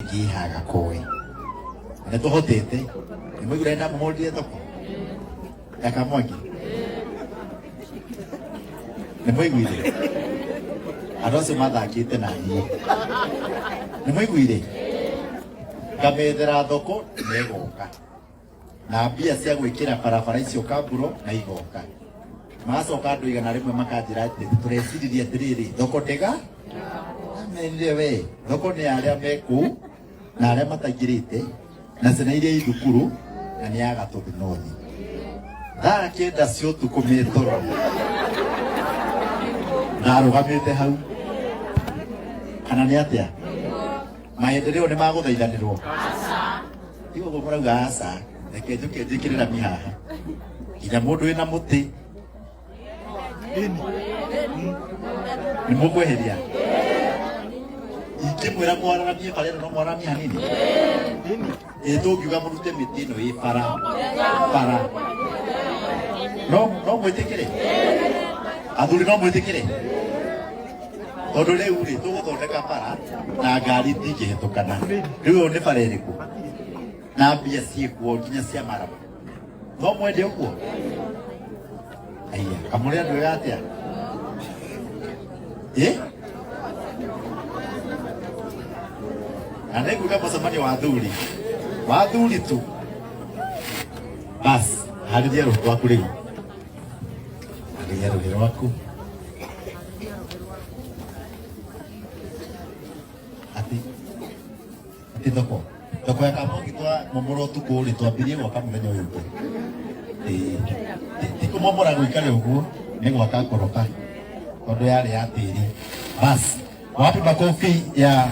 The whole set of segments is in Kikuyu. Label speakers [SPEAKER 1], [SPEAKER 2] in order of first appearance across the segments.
[SPEAKER 1] Ĩngĩ ĩ haha Gakoĩ. Na nĩ tũhotete. Nĩ mwaiguire ndamũhũrire thoko ya Kamwangi? Nĩ mwaiguire? Andũ acio mathakĩte na niĩ. Nĩ mwaiguire? Ngamethera thoko na ĩgoka. Na mbia cia gwĩkĩra barabara icio kamburo na igoka. Magacoka andũ 100 makanjĩra atĩ tũreciririe atĩrĩrĩ, thoko ndĩga? Amenire we, thoko nĩ ya arĩa me kũu na arĩa mataingĩrĩte na ciana iria i thukuru na nĩ ya Gatũndũ North. Thaa 9 cia ũtukũ metoro ndarũgamĩte hau kana nĩ atĩa? Maendeleo nĩ magũthaithanĩrwo? Ti ũguo mũrauga aca, reke njũke njĩkĩre rami haha nginya mũndũ wĩna mũtĩ nĩ mũkweheria. Ingĩmwĩra mwararamie bara ĩno no mwararamie hanini? Ĩ tũngiuga mũrute mĩtĩ ĩno ĩ bara bara no no mwĩtĩkĩre? Athuri no mwĩtĩkĩre? Tondũ rĩu rĩ tũgũthondeka bara na ngari itingĩhĩtũkana. Rĩu ĩyo nĩ bara ĩrĩkũ? Na mbia ciĩkuo nginya cia maramu. No mwende ũguo? Aiya, kamũrĩ andũ ega atĩa? Ĩ? Na nĩnguga mũcemanio wa athuri. Wa athuri tu. Bas, harĩria rũhĩ rwaku rĩu. Harĩria rũhĩ rwaku. Ati ati thoko thoko ya Kamwangi twa momora ũtukũ rĩ twambirie gwaka mũthenya ũyũ ũngĩ. Ĩĩ, ti kũmomora gũikare ũguo, nĩ gwaka ngoroba tondũ yarĩ ya tĩri. Bas, wapi makofi ya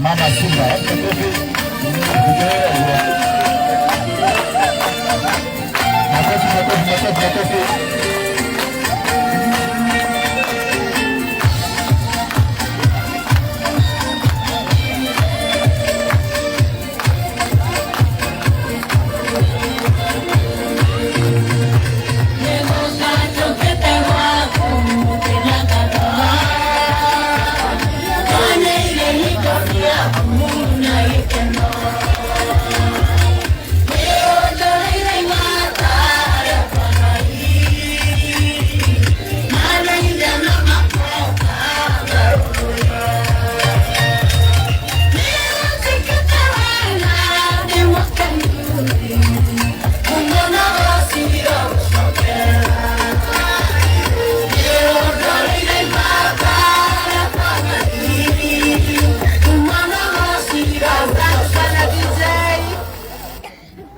[SPEAKER 1] Mama Simba? Wapi makofi? Tukiendelea ũguo. Makofi, makofi, makofi, makofi.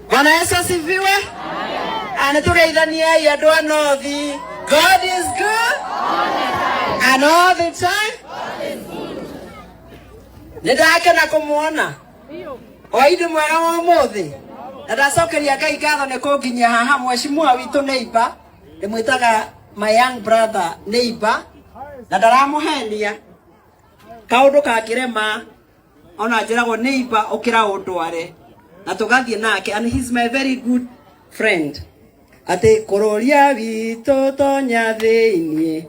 [SPEAKER 2] Bwana Yesu asifiwe. Anatugeithaniei andũ a North. God is good and all the time. Nĩ ndakena kũmuona hwainĩ mwega wa ũmũthĩ, na ndacokeria Ngai ngatho nĩ kũnginyia haha. Mheshimiwa witũ neighbor, ndĩmwĩtaga my young brother neighbor, na ndaramũhenia kaũndũ kangĩrema ona njĩragwo neighbor ũkĩra ũndware na tũgathiĩ nake, and he's my very good friend. Atĩ kũrũria witũ tonya thĩinĩ,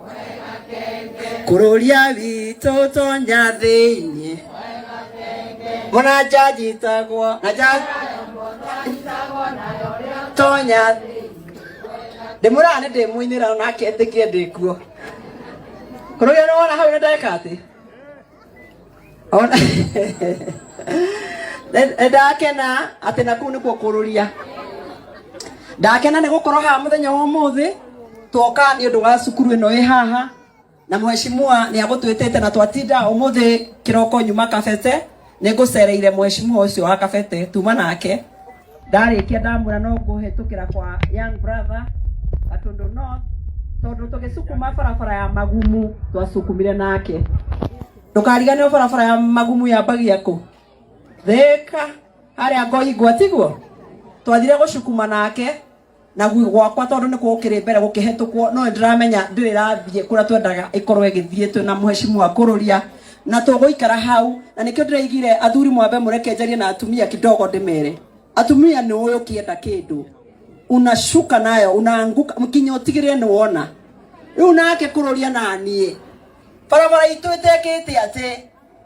[SPEAKER 2] kũrũria witũ tonya thĩinĩ, mona njanjitagwo na nja tonya ndĩmũraga nĩ ndĩmũinĩra nake etĩkie ndĩkuo. Kũrũria nĩ wona hau nĩ ndeka atĩ ndakena atĩ na kũu nĩkuo kũrũria. Ndakena nĩ gũkorwo haha mũthenya wa ũmũthĩ twoka nĩ ũndũ wa cukuru ĩno ĩ haha, na mheshimiwa nĩ agũtwĩtĩte na twatinda ũmũthĩ kĩroko nyuma Kabete. Nĩ ngũcereire mheshimiwa ũcio wa Kabete, tuma nake ndarĩkia ndamwĩra no ngũhĩtũkĩra kwa young brother Gatundu North, tondũ tũgĩcukuma barabara ya Magumu twacukumire nake. Ndũkariganĩrwo barabara ya Magumu yambagia kũ? Thĩka harĩa Ngoingwa, tiguo? Twathire gũcukuma nake na gwakwa tondũ nĩ gũkĩrĩ mbere gũkĩhetũkwo, no nĩndĩramenya ndĩrĩ ĩrathiĩ kũrĩa twendaga ĩkorwo ĩgĩthiĩ. Twĩna mheshimiwa Kũrũria na tũgũikara hau, na nĩkĩo ndĩraigire athuri mwambe mũreke njarie na atumia kidogo, ndĩmere atumia nĩ ũĩ ũkĩenda kĩndũ unashuka nayo unaanguka nginya ũtigĩrĩre nĩ wona. Rĩu nake Kũrũria na niĩ barabara itũ ĩtekĩte atĩ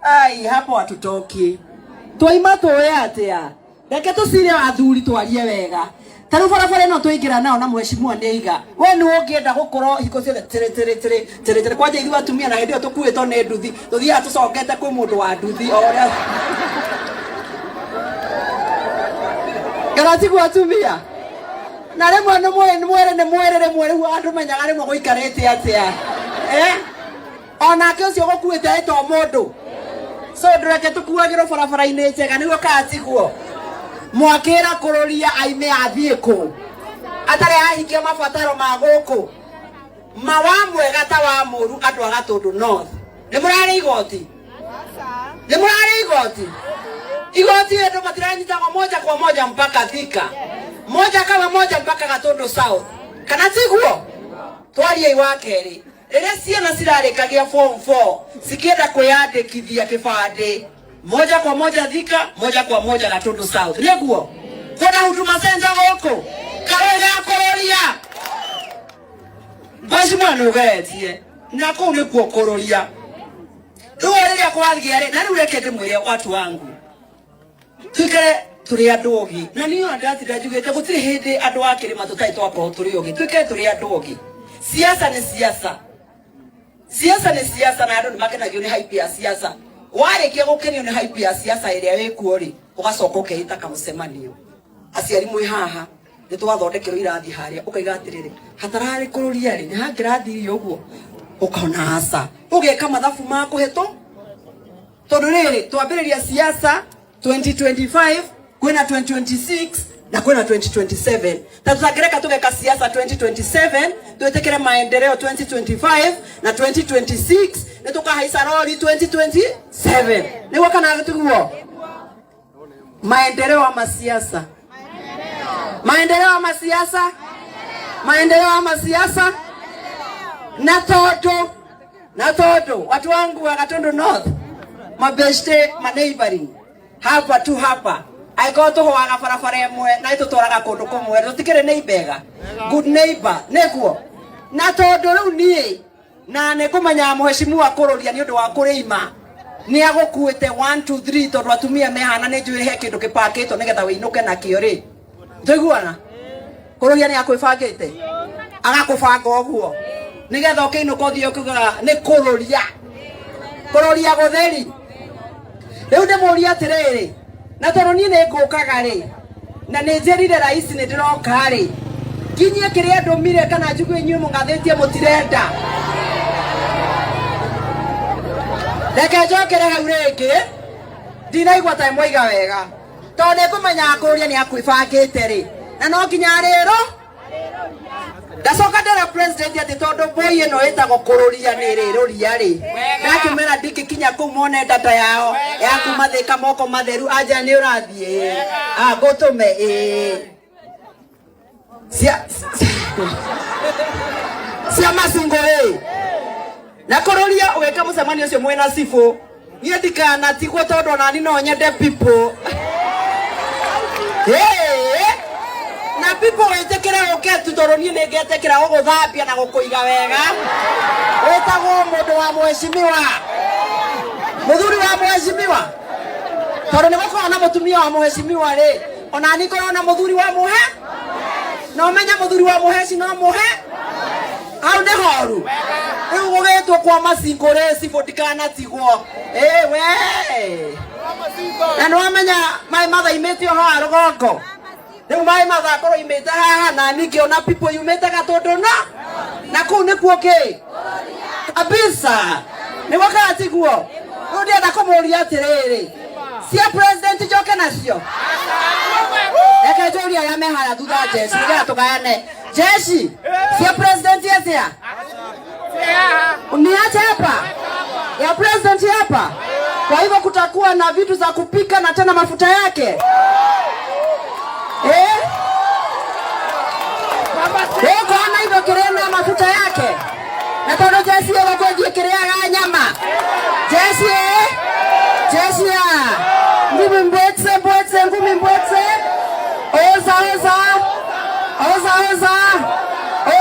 [SPEAKER 2] ai hapo hatutoki. Twaima tũĩ atĩa? Reke tũcire athuri twarie wega. Ta rĩu barabara ĩno twaingĩra nao na mheshimiwa nĩ aiga we nĩ ũngĩenda gũkorwo hingo ciothe tĩrĩ tĩrĩ tĩrĩ tĩrĩ tĩrĩ. Kwanja ithuĩ atumia na hĩndĩ ĩyo tũkuĩtwo nĩ nduthi, tũthiaga tũcokete kwĩ mũndũ wa nduthi o ũrĩa kana tiguo atumia? Na rĩmwe nĩ mwĩrĩ nĩ mwĩrĩ, rĩmwe rĩu andũ menyaga rĩmwe gũikarĩte atĩa, eh? Onake ũcio gũkuĩte ĩto mũndũ. So ndũreke tũkuagĩrwo barabara-inĩ njega, nĩguo kana tiguo? Mwakĩra kũrũria aime athiĩ kũ atarĩ ahingia mabataro ma gũkũ? Ma wa mwega ta wa mũru andũ a Gatũndũ North, nĩ mũrarĩ igoti? Nĩ mũrarĩ igoti? Igoti andũ matiranyitagwo moja kwa moja mpaka Thika, moja kama moja mpaka Gatũndũ South, kana tiguo? Twariei wa kerĩ, rĩrĩa ciana cirarĩkagia form 4 cikĩenda kwĩyandĩkithia kĩbandĩ, moja kwa moja Thika, moja kwa moja Gatundu South, nĩguo kwĩna Huduma Center gũkũ karũĩ ga kũrũria. Mheshimiwa nĩ ũgeretie na kũu nĩkuo kũrũria. Rĩu rĩrĩa kwagĩa rĩ, na rĩu reke ndĩmwĩre watu wangu, tuikare tũrĩ andũ ogi. Na niĩ ona ndatinda njugĩte gũtirĩ hĩndĩ andũ a kĩrĩma tũtarĩ twakorwo tũrĩ ogi. Tuikare tũrĩ andũ ogi. Siasa nĩ siasa, siasa nĩ siasa, na andũ nĩ makenagio nĩ hype ya siasa. Warĩkia gũkenio nĩ hype ya siasa ĩrĩa ĩkuo rĩ, ũgacoka ũkeĩta kamũcemanio. Aciari mwĩ haha, nĩ twathondekerwo irathi harĩa, ũkaiga atĩrĩrĩ, hatararĩ kũrũria rĩ, nĩ hangĩrathirie ũguo? Ũkona aca, ũgeka mathabu ma kũhetũ, tondũ rĩrĩ twambĩrĩria siasa 2025, kwĩna 2026 na kwĩna 2027. Ta tutangĩreka tũgeka siasa 2027, twĩtĩkĩre maendeleo 2025 na 2026, nĩ tũkahaica rori 2027, nĩguo kana tiguo? Maendeleo ama siasa? Maendeleo ama siasa? Maendeleo ama siasa? Na tondu watu wangu wa Gatundu North, mabeshte, ma neighboring hapa tu hapa, angĩkorwo tũhũaga barabara ĩmwe na ĩtũtwaraga kũndũ kũmwe, tũtikĩrĩ neighbor, good neighbor, nĩguo? Na tondũ rĩu niĩ na nĩ ngũmenya mheshimiwa kũrũria nĩ ũndũ wa kũrĩima nĩ agũkuĩte 1 2 3, tondũ atumia mehana nĩ njũĩ he kĩndũ kĩpakĩtwo nĩgetha wĩinũke nakĩo rĩ, tũiguana kũrũria nĩ akwĩbangĩte, agakũbanga ũguo nĩgetha ũkĩinũka ũthiĩ ũkiugaga nĩ kũrũria, kũrũria gũtheri. Rĩu ndĩmũrie atĩrĩrĩ, na tondũ niĩ nĩ ngũkaga rĩ, na nĩ njĩrire raisi nĩ ndĩroka rĩ, nginyie kĩrĩa ndũmire kana njigue inyuĩ mũng'athĩtie mũtirenda? Reke njokere hau rĩngĩ, ndinaigua ta mwaiga wega, tondũ nĩ ngũmenyaga kũrũria nĩ akwĩbangĩte rĩ, na no nginya arĩrwo. Ndacoka ndera president atĩ tondũ mbũi ĩno ĩtagwo kũrũria nĩ rĩrũria rĩ, ndakĩmera ndingĩkinya kũu mone data yao ya kuma Thĩka moko matheru. Anja nĩ ũrathiĩ ngũtũme ĩĩ cia cia macingo ĩ na kũrũria ũgĩka mũcemanio ũcio mwĩna cibũ. Niĩ ndikanatigwo tondũ onani no nyende people. Hey, na people wĩtĩkĩre ũke tu, tondũ niĩ nĩ ngetĩkĩra gũgũthambia na gũkũiga wega. Wĩtagwo mũndũ wa mheshimiwa, mũthuri wa mheshimiwa, tondũ nĩ gũkorwo na mũtumia wa mheshimiwa rĩ, ona ni ngorwo na mũthuri wa mũhe, na ũmenye mũthuri wa mũheci no mũhe hau nĩ horu. Rĩu gũgĩtwo kwa macingũ rĩ, cibũ ndikanatigwo. Ĩ we, na nĩ wamenya maĩ mathaimĩte o haha rũgongo. Rĩu maĩ mathakorwo imĩte haha, na niĩ ngĩona people yumĩte Gatũndũ no na kũu nĩkuo kĩ kabisa, nĩguo kana tiguo? Rĩu ndĩrenda kũmũria atĩrĩrĩ, cia president njoke nacio? Reke njũrie arĩa me harĩa thutha jeshi, nĩgetha tũgayane jeshi cia president atĩa. Niache hapa ya president hapa. Kwa hivyo kutakuwa na vitu za kupika na tena mafuta yake, eh? Ũkona indo kĩrĩa na mafuta yake, na tondũ jeshi ĩyo gũkũnjiĩ kĩrĩaga nyama, jeshi ĩ jeshi ya ngumi mbwetse mbwetse ngumi mbwetse, oza oza oza oza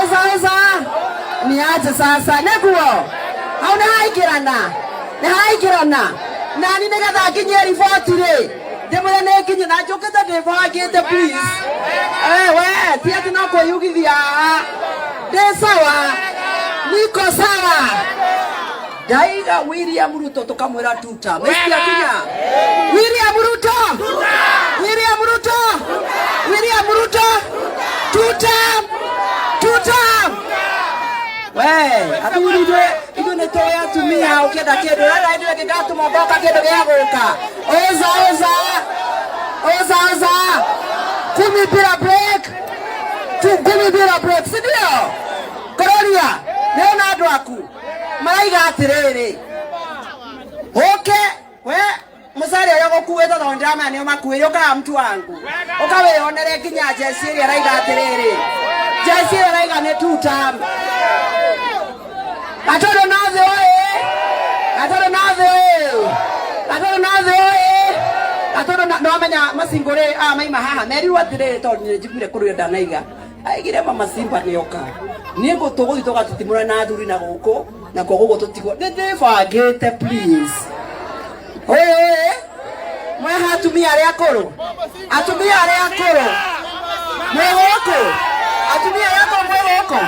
[SPEAKER 2] oza oza. Niaje sasa, nĩguo hau nĩ haingĩrana, nĩ haingĩrana nani nĩgetha nginyie riboti rĩ. Ndĩmwĩre nĩ nginye na njũkĩte ndĩbangĩte please. We ti atĩ no kwĩyugithia haha. Ndĩ sawa. Niko sawa. Ndaiga William Ruto tukamwĩra tuta. Mesikia kinya. William Ruto. William Ruto. William Ruto. Tuta. Tuta. We, athuri ithuĩ nĩ tũĩ atumia ũkĩenda kĩndũ renda hĩndĩ ĩyo ĩngĩ ngoka kĩndũ gĩa gũka. Oza oza. Oza oza. Kumi bila break. Tu kumi bila break, si ndio? Kororia, nĩona andũ aku maraiga atĩrĩrĩ, ũke we mũcere ũrĩa gũkuĩte tondũ ndĩramenya nĩo makuĩre, ũkaga mtu wangu ũkawĩonere nginya jeci ĩrĩa ĩraiga atĩrĩrĩ, jeci ĩrĩa ĩraiga nĩ two term. Gatundu North oye! Gatundu North oye! Gatundu North oye! Gatundu nĩwamenya macingũrĩ aya maima haha merirwo atĩrĩrĩ, tondũ nĩ njiguire kũrĩa ndanaiga aigire mama Simba nĩoka niĩ tũgũthiĩ tũgatitimũra na athuri na gũkũ nakuo gũkũ tũtigwo nĩ ndĩbangĩte please. Oye oye, mweha atumia arĩa akũrũ, atumia arĩa akũrũ mwĩ gũkũ, atumia arĩa akũrũ mwĩ gũkũ,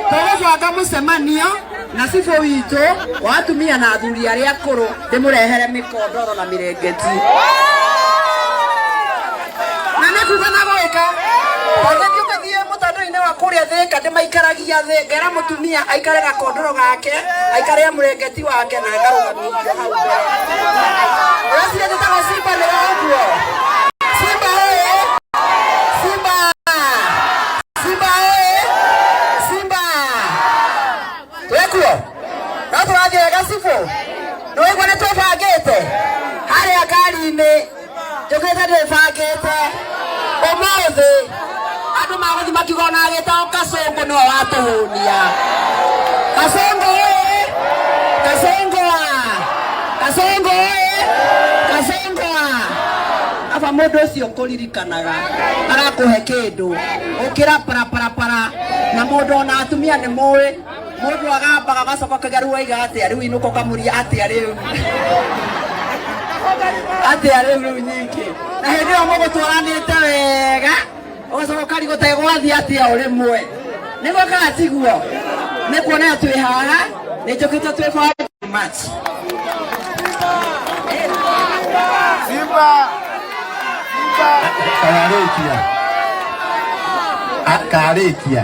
[SPEAKER 2] tũgũbanga mũcemanio na cibũ witũ wa atumia na athuri arĩa akũrũ, ndĩmũrehere mĩkondoro na mĩrengeti na nĩ kuga na gwĩka tondũ ũgĩthiĩ mũtandao-inĩ wa kũrĩa Thĩka ndĩmaikaragia thĩ ngera mũtumia aikare gakondoro gake aikare mũrengeti wake na ngarũgamithio hau mbere. Ũreciria njĩtagwo Simba nĩ ũguo? Simba oye! Simba! Simba oye! Simba! Twĩkuo? No tũrathiĩ wega cibũ? Nĩwaigua nĩ twĩbangĩte harĩa ngari-inĩ njũkĩte ndĩbangĩte ũmũthĩ andũ magũthiĩ makiuga ona agĩtagwo Kasongo nĩwe watũhũnia. Kasongo oye! Kasongo a! Kasongo oye! Kasongo a! Aba mũndũ ũcio ũkũririkanaga arakũhe kĩndũ ũkĩra parapara na mũndũ ona atumia nĩ mũĩ mũndũ agambaga agacoka akauga rĩu waiga atĩa rĩu inũka ũkamũria atĩa rĩu atĩa rĩu rĩu nyingĩ na hĩndĩ ĩyo mũgũtwaranĩte wega ũgacoka ũkarigwo ta gwathiĩ atĩa o rĩmwe nĩguo kana tiguo nĩ kuona twĩ haha nĩ njũkĩte twĩ match.
[SPEAKER 1] Simba! Simba! Karĩkia. Karĩkia.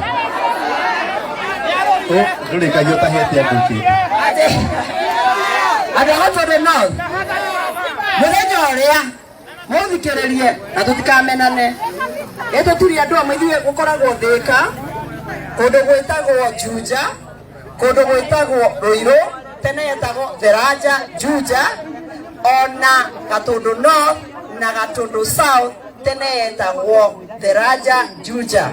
[SPEAKER 1] Ndũrĩkagia ũtahete andũ kĩndũ.
[SPEAKER 2] Andũ a Gatundu North mũthenya ũrĩa mũthikĩrĩrie na tũtikamenane ĩ tũtirĩ andũ amwe ithuĩ gũkoragwo Thĩka kũndũ gwĩtagwo Juja kũndũ gwĩtagwo Ruiru tene yetagwo Theranja Juja ona Gatundu North na Gatundu South tene yetagwo Theranja Juja.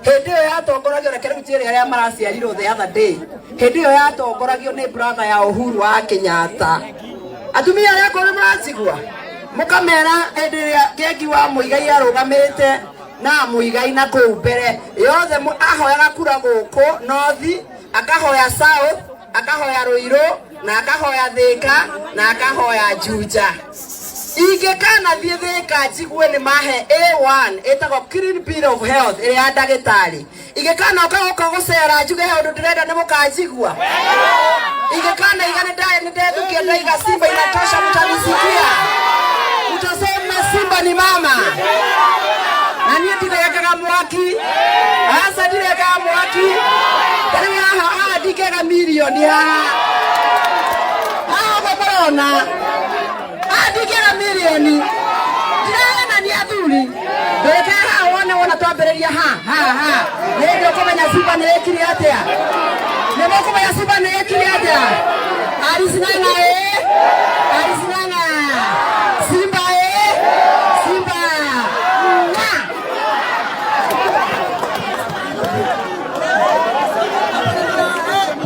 [SPEAKER 2] Hĩndĩ ĩyo yatongoragio, reke rĩu njĩre arĩa maraciarirwo the other day, hĩndĩ ĩyo yatongoragio nĩ brother ya Uhuru wa Kenyatta. Atumia arĩa akũrũ nĩ mũranjigua mũkamera hĩndĩ ĩrĩa Ngengi wa Muigai arũgamĩte na Muigai na kũu mbere yothe ahoyaga kura gũkũ North, akahoya South, akahoya Ruiru na akahoya Thĩka na akahoya Juja. Ingĩkanathiĩ Thĩka njigue nĩ mahe A1 ĩtagwo clean bill of health ĩrĩa ya ndagĩtarĩ, ingĩkanoka gũka gũcera njuge he ũndũ ndĩrenda nĩ mũkanjigua. Ingĩkana iga nĩ ndethukia ndaiga Simba inatosha, mtanisikia, mtasema Simba ni mama. Na niĩ ndirengaga mwaki, aca ndirengaga mwaki. Ta rĩu haha haha ndingĩaga mirioni haha haha ũguo mũrona haha ndingĩaga mirioni, ndirahenania athuri. Ndũreke haha wone wona twambĩrĩria ha ha ha nĩ hĩndĩ ũkũmenya Simba nĩ ĩkire atĩa, nĩ mũkũmenya Simba nĩ ĩkire atĩa. Alice Ng'ang'a ĩ, Alice Ng'ang'a, Simba ĩ, Simba. Mwah!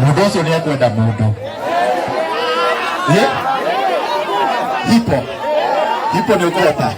[SPEAKER 1] Mũndũ ũcio nĩ ekwenda mũndũ. Hipo. Hipo nĩ ũkũhota.